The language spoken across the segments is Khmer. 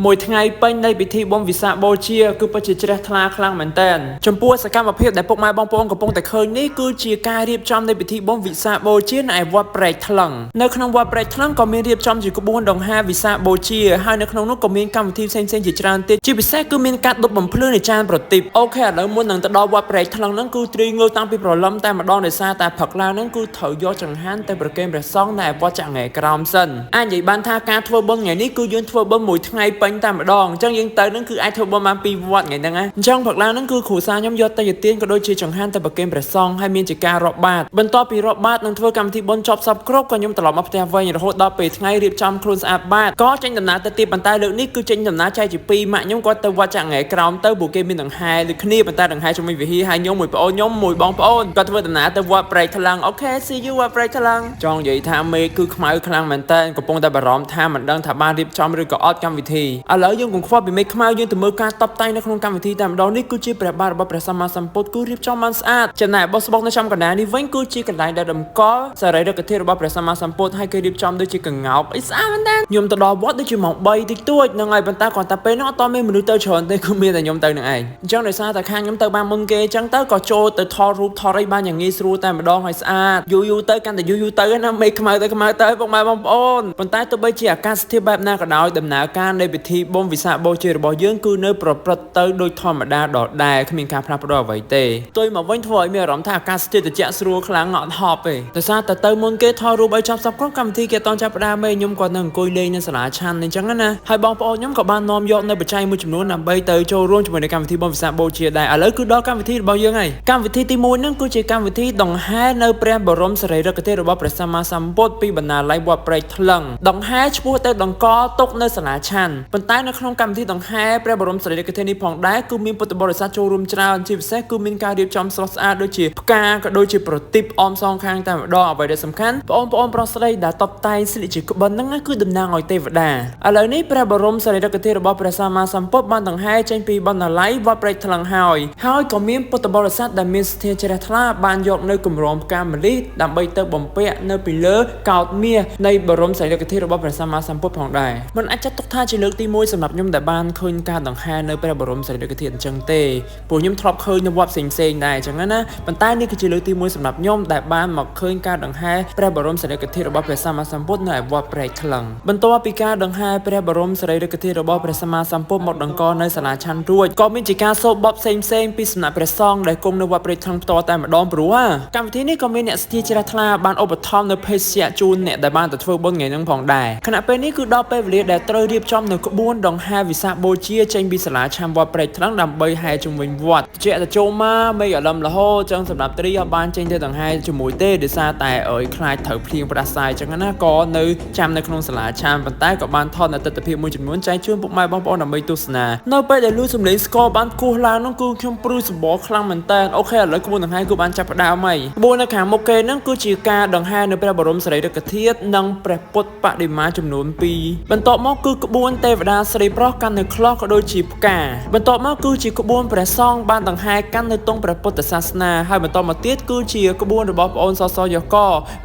មួយថ្ងៃពេញនៃពិធីបុណ្យវិសាខបូជាគឺពិតជាជ្រះថ្លាខ្លាំងមែនទែនចំពោះសកម្មភាពដែលពុកម៉ែបងប្អូនកំពុងតែឃើញនេះគឺជាការរៀបចំនៃពិធីបុណ្យវិសាខបូជានៅឯវត្តព្រែកថ្លឹងនៅក្នុងវត្តព្រែកថ្លឹងក៏មានរៀបចំជាក្បួនដង្ហែវិសាខបូជាហើយនៅក្នុងនោះក៏មានកម្មវិធីផ្សេងៗជាច្រើនទៀតជាពិសេសគឺមានការដុតបំភ្លឺនៃចានប្រទីប OK ឥឡូវមុននឹងទៅដល់វត្តព្រែកថ្លឹងហ្នឹងគឺទ្រីងើតាំងពីព្រលឹមតែម្ដងដោយសារតែព្រឹកឡើងហ្នឹងគឺត្រូវយកចង្ហាន់ទៅប្រគេនព្រះសង្ឃនៅឯវត្តចាក់ង៉ែក្រោមសិនអាចនិយាយបានថាការធ្វើបុណ្យថ្ងៃនេះគឺយើងធ្វើបុណ្យមួយថ្ងៃពេញតែម្ដងអញ្ចឹងយើងទៅហ្នឹងគឺអាចធ្វើបុណ្យបានពីរវត្តថ្ងៃហ្នឹងណាអញ្ចឹងព្រឹកឡើងហ្នឹងគឺគ្រូសាខ្ញុំយកទៅទានក៏ដូចជាចង្ហាន់ទៅប្រគេនព្រះសង្ឃហើយមានជាការរាប់បាតបន្ទាប់ពីរាប់បាតនិងធ្វើកម្មវិធីបុណ្យចប់សពគ្រប់ក៏ខ្ញុំត្រឡប់មកផ្ទះវិញរហូតដល់ពេលថ្ងៃរៀបចំខ្លួនស្អាតបាតក៏ចេញដំណើរទៅទៀតប៉ុន្តែលើកនេះគឺចេញដំណើរចែកជាពីរម៉ាក់ខ្ញុំគាត់ទៅវត្តចាក់ង៉ែក្រោមទៅពួកគេមានដង្ហែដូចគ្នាប៉ុន្តែដង្ហែជាមួយវិហារហើយខ្ញុំមួយប្អូនខ្ញុំមួយបងប្អូនគាត់ធ្វើដំណើរទៅវត្តព្រែកថ្លឹង OK see you វត្តព្រែកថ្លឹងចង់និយាយថាមេឃគឺខ្មៅខ្លាំងមែនតើកំពុងតែបារម្ភថាមិនដឹងថាបានរៀបចំឬក៏អត់កម្មវិធីឥឡូវយើងកុំខ្វល់ពីមេឃខ្មៅយើងទៅមើលការតបតែងនៅក្នុងកម្មវិធីតែម្ដងនេះគឺជាព្រះបាទរបស់ព្រះសម្មាសម្ពុទ្ធគឺរៀបចំបានស្អាតចំណែកបុស្បុកនៅចំកណ្ដាលនេះវិញគឺជាកន្លែងដែលតម្កល់សារីរិកធាតុរបស់ព្រះសម្មាសម្ពុទ្ធហើយគេរៀបចំដូចជាកង្កោបអីស្អាតមែនតើខ្ញុំទៅដល់វត្តដូចជាម៉ោង3តិចតួចហ្នឹងហើយប៉ុន្តែគ្រាន់តែពេលនោះអត់តមានមនុស្សទៅច្រើនទេគឺមានតែខ្ញុំទៅនឹងឯងអញ្ចឹងដោយសារតែខាងខ្ញុំទៅបានមុនគេអញ្ចឹងទៅក៏ចូលទៅថតរូបថតអីបានយ៉ាងងាយស្រួលតែម្ដងហើយស្អាតយូរយូរទៅកាន់តែយូរយូរទៅណាមេឃខ្មៅទៅខ្មៅទៅពុកម៉ែបងប្អូនប៉ុន្តែទោះបីជាអាកាសធាតុបែបណាក៏ដោយដំណើរការនៃពិធីបុណ្យវិសាខបូជារបស់យើងគឺនៅប្រព្រឹត្តទៅដោយធម្មតាដដែលគ្មានការផ្លាស់ប្ដូរអ្វីទេផ្ទុយមកវិញធ្វើឲ្យមានអារម្មណ៍ថាអាកាសធាតុត្រជាក់ស្រួលខ្លាំងអត់ហប់ទេដោយសារតែទៅមុនគេថតរូបឲ្យចប់សពគ្រប់កម្មវិធីគេអត់តចាប់ផ្ដើមទេខ្ញុំក៏នៅអង្គុយលេងនៅសាលាឆាន់អញ្ចឹងណាហើយបងប្អូនខ្ញុំក៏បាននាំយកនៅបច្ច័យមួយចំនួនដើម្បីទៅចូលរួមជាមួយในកម្មវិធីបុណ្យវិសាខបូជាដែរឥឡូវគឺដល់កម្មវិធីរបស់យើងហើយកម្មវិធីទី1ហ្នឹងគឺជាកម្មវិធីដង្ហែនៅព្រះបរមសារីរិកធាតុរបស់ព្រះសម្មាសម្ពុទ្ធពីបណ្ណាល័យវត្តព្រែកថ្លឹងដង្ហែឆ្ពោះទៅដង្កទុកនៅសាលាឆាន់ប៉ុន្តែនៅក្នុងកម្មវិធីដង្ហែព្រះបរមសារីរិកធាតុនេះផងដែរគឺមានពុទ្ធបរិស័ទចូលរួមច្រើនជាពិសេសគឺមានការរៀបចំស្រស់ស្អាតដូចជាផ្កាក៏ដូចជាប្រទីបអមសងខាងតែម្ដងអ្វីដែលសំខាន់បងប្អូនប្រុសស្រីដែលតបតែងស្លៀកជាក្បិនហ្នឹងគឺតំណាងឲ្យទេវតាឥឡូវនេះព្រះបរមសារីរិកធាតុរបស់ព្រះសម្មាសម្ពុទ្ធបានដង្ហែចេញពីបណ្ណាល័យវត្តព្រែកថ្លឹងហើយហើយក៏មានពុទ្ធបរិស័ទដែលមានសទ្ធាជ្រះថ្លាបានយកនៅគម្រោងផ្កាម្លិះដើម្បីទៅបំពាក់នៅពីលើកោដ្ឋមាសនៃបរមសារីរិកធាតុរបស់ព្រះសម្មាសម្ពុទ្ធផងដែរមិនអាចចាត់ទុកថាជាលើកទី1សម្រាប់ខ្ញុំដែលបានឃើញការដង្ហែនៅព្រះបរមសារីរិកធាតុអញ្ចឹងទេព្រោះខ្ញុំធ្លាប់ឃើញនៅវត្តផ្សេងៗដែរអញ្ចឹងណាប៉ុន្តែនេះគឺជាលើកទី1សម្រាប់ខ្ញុំដែលបានមកឃើញការដង្ហែព្រះបរមសារីរិកធាតុរបស់ព្រះសម្មាសម្ពុទ្ធនៅឯវត្តព្រែកថ្លឹងបន្ទាប់ពីការដង្ហែព្រះបរមសារីរិកធាតុរបស់ព្រះសម្មាសម្ពុទ្ធមកដង្កនៅសាលាឆាន់រួចក៏មានជាការសូត្របទផ្សេងៗពីសំណាក់ព្រះសង្ឃដែលគង់នៅវត្តព្រែកថ្លឹងផ្ទាល់តែម្ដងព្រោះកម្មវិធីនេះក៏មានអ្នកសទ្ធាជ្រះថ្លាបានឧបត្ថម្ភនៅភេសជ្ជៈជូនអ្នកដែលបានទៅធ្វើបុណ្យថ្ងៃហ្នឹងផងដែរខណៈពេលនេះគឺដល់ពេលវេលាដែលត្រូវរៀបចំនៅក្បួនដង្ហែវិសាខបូជាចេញពីសាលាឆាន់វត្តព្រែកថ្លឹងដើម្បីហែជុំវិញវត្តជាតែចូលមកមេឃអាលឹមរហូតចឹងសម្រាប់ត្រីអត់បានចេញទៅដង្ហែជាមួយទេដោយសារតែអើយខ្លាចត្រូវភ្លៀងផ្ដាសាយចឹងណាក៏នៅចាំនៅក្នុងសាលាឆាន់ប៉ុន្តែក៏បានថតនៅទិដ្ឋភាពមួយចំនួនចែកជូនពុកម៉ែបងប្អូនដើម្បីទស្សនានៅពេលដែលលឺសំឡេងស្គរបានគោះឡើងនោះគឺខ្ញុំព្រឺសម្បល់ខ្លាំងមែនតើ OK ឥឡូវក្បួនដង្ហែគឺបានចាប់ផ្ដើមហើយក្បួននៅខាងមុខគេហ្នឹងគឺជាការដង្ហែនៅព្រះបរមសារីរិកធាតុនិងព្រះពុទ្ធបដិមាចំនួន2បន្ទាប់មកគឺក្បួនទេវតាស្រីប្រុសកាន់នៅក្លោះក៏ដូចជាផ្កាបន្ទាប់មកគឺជាក្បួនព្រះសង្ឃបានដង្ហែកាន់នៅទង់ព្រះពុទ្ធសាសនាហើយបន្តមកទៀតគឺជាក្បួនរបស់ប្អូនសសយក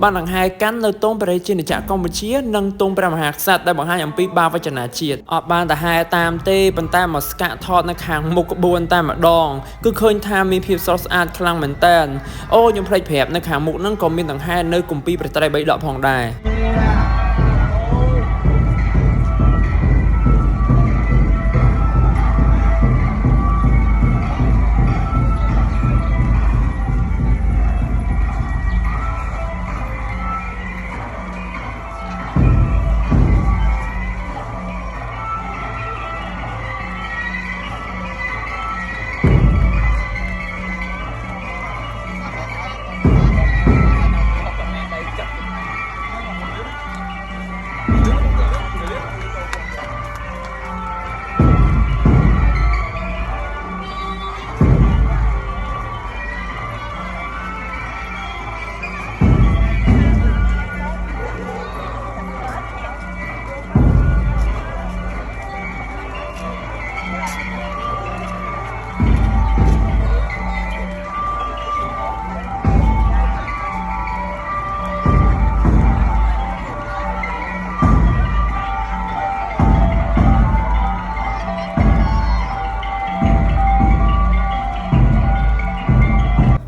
បានដង្ហែកាន់នៅទង់ព្រះរាជាណាចក្រកម្ពុជានិងទង់ព្រះមហាក្សត្រដែលបង្ហាញអំពីបាវចនាជាតិអត់បានតែហែតាមទេប៉ុន្តែមកស្កាក់ថតនៅខាងមុខក្បួនតែម្ដងគឺឃើញថាមានភាពស្រស់ស្អាតខ្លាំងមែនតើអូខ្ញុំភ្លេចប្រាប់នៅខាងមុខហ្នឹងក៏មានដង្ហែនៅគម្ពីរព្រះត្រៃបិដកផងដែរ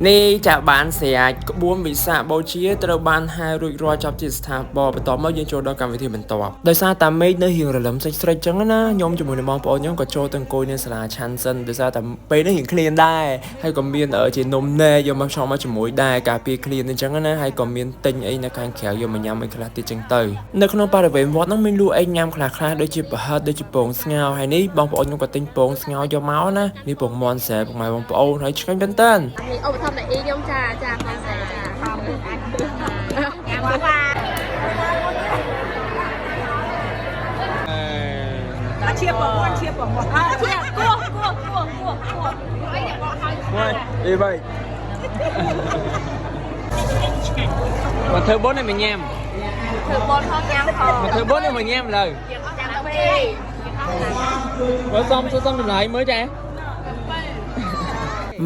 នេះចាបានស្រាចក្បួនវិសាខបូជាត្រូវបានហែរួចរាល់ចប់ជាស្ថាពរបន្ទាប់មកយើងចូលដល់កម្មវិធីបន្ទាប់ដោយសារតាមេឃនៅរៀងរលឹមស្រិចស្រិចចឹងណាខ្ញុំជាមួយនឹងបងប្អូនខ្ញុំក៏ចូលទៅអង្គុយនៅសាលាឆាន់សិនដោយសារតែពេលនេះរៀងឃ្លានដែរហើយក៏មានជានំណែយកមកឆមកជាមួយដែរការពារឃ្លានអញ្ចឹងណាហើយក៏មានទិញអីនៅខាងក្រៅយកមកញ៉ាំអីខ្លះទៀតចឹងទៅនៅក្នុងបរិវេណវត្តហ្នឹងមានលក់អីញ៉ាំខ្លះខ្លះដូចជាប្រហិតដូចជាពងស្ងោរហើយនេះបងប្អូនខ្ញុំក៏ទិញពងស្ងោរយកមកណានេះពងមាន់ស្រែពុកម៉ែបងប្អូនហើយឆ្ងាញ់មែនតើ នេះឧបត្ថម្ភដល់អ៊ីខ្ញុំចាចាផងស្រែចាខំញ៉ាំវ៉ា ជាប្រព័ន្ធជាប្រព័ន្ធ អើជាគោះគោះគោះគោះគោះអីអ្នកបកហើយ អីបីមកធ្វើបុណ្យឲ្យមកញ៉ាំ ធ្វើបនផងញ៉ាំផង មកធ្វើបុណ្យឲ្យមកញ៉ាំលើ ញ៉ាំទៅពី មើលសំសំចម្លៃមើលចា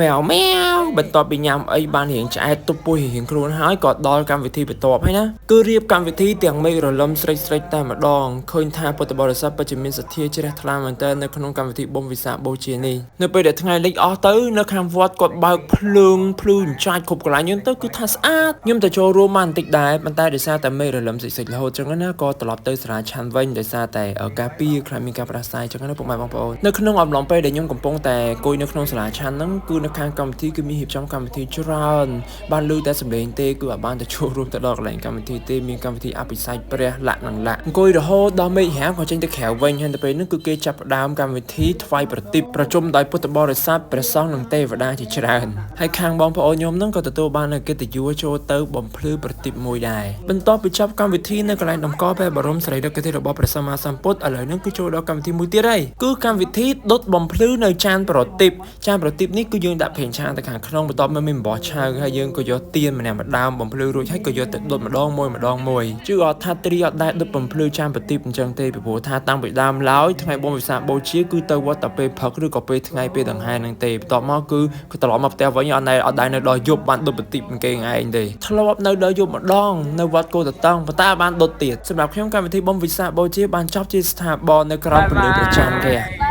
មែវមែវបន្ទាប់ពីញ៉ាំអីបានរៀងឆ្អែតទប់ពោះរៀងខ្លួនហើយក៏ដល់កម្មវិធីបន្ទាប់ហើយណាគឺរៀបកម្មវិធីទាំងមេឃរលឹមស្រិចស្រិចតែម្ដងឃើញថាពុទ្ធបរិស័ទពិតជាមានសទ្ធាជ្រះថ្លាមែនទែននៅក្នុងកម្មវិធីបុណ្យវិសាខបូជានេះនៅពេលដែលថ្ងៃលិចអស់ទៅនៅខាងវត្តគាត់បើកភ្លើងភ្លឺអញ្ចាចគ្រប់កន្លែងយើងទៅគឺថាស្អាតខ្ញុំទៅចូលរួមបានបន្តិចដែរប៉ុន្តែដោយសារតែមេឃរលឹមស្រិចស្រិចរហូតចឹងណាក៏ត្រឡប់ទៅសាលាឆាន់វិញដោយសារតែការពារខ្លាចមានការផ្ដាសាយចឹងណាពុកម៉ែបងប្អូននៅក្នុងអំឡុងពេលដែលខ្ញុំកំពុងតែអង្គុយនៅក្នុងសាលាឆាន់ហ្នឹងគឺនៅខាងកម្មវិធីគឺមានរៀបចំកម្មវិធីច្រើនបានឮតែសំឡេងទេគឺអត់បានទៅចូលរួមទៅដល់កន្លែងកម្មវិធីទេមានកម្មវិធីអភិសេកព្រះលក្ខនិងលក្ខអង្គុយរហូតដល់មេឃរាំក៏ចេញទៅក្រៅវិញហើយទៅពេលហ្នឹងគឺគេចាប់ផ្ដើមកម្មវិធីថ្វាយប្រទីបប្រជុំដោយពុទ្ធបរិស័ទព្រះសង្ឃនិងទេវតាជាច្រើនហើយខាងបងប្អូនខ្ញុំហ្នឹងក៏ទទួលបាននូវកិត្តិយសចូលទៅបំភ្លឺប្រទីបមួយដែរបន្ទាប់ពីចប់កម្មវិធីនៅកន្លែងតម្កល់ព្រះបរមសារីរិកធាតុរបស់ព្រះសម្មាសម្ពុទ្ធឥឡូវហ្នឹងគឺចូលដល់កម្មវិធីមួយទៀតហើយគឺកម្មវិធីដុតបំភ្លឺនៅចានប្រទីបចានប្រទីបនេះគឺយើងដាក់ប្រេងឆាទៅខាងក្នុងបន្ទាប់មកមានអំបោះឆៅហើយយើងក៏យកទៀនម្នាក់ម្ដើមបំភ្លឺរួចហើយក៏យកទៅដុតម្ដងមួយម្ដងមួយជឿអត់ថាត្រីអត់ដែរដុតបំភ្លឺចានប្រទីបអញ្ចឹងទេពីព្រោះថាតាំងពីដើមឡើយថ្ងៃបុណ្យវិសាខបូជាគឺទៅវត្តតែពេលព្រឹកឬក៏ពេលថ្ងៃពេលដង្ហែហ្នឹងទេបន្ទាប់មកគឺត្រឡប់មកផ្ទះវិញអត់ដែរអត់ដែរនៅដល់យប់បានដុតប្រទីបគេឯងទេធ្លាប់នៅដល់យប់ម្ដងនៅវត្តគោតតង់ប៉ុន្តែអត់បានដុតទៀតសម្រាប់ខ្ញុំកម្មវិធីបុណ្យវិសាខបូជាបានចប់ជាស្ថាប័ននៅក្រោមពន្លឺព្រះច័ន្ទទេ។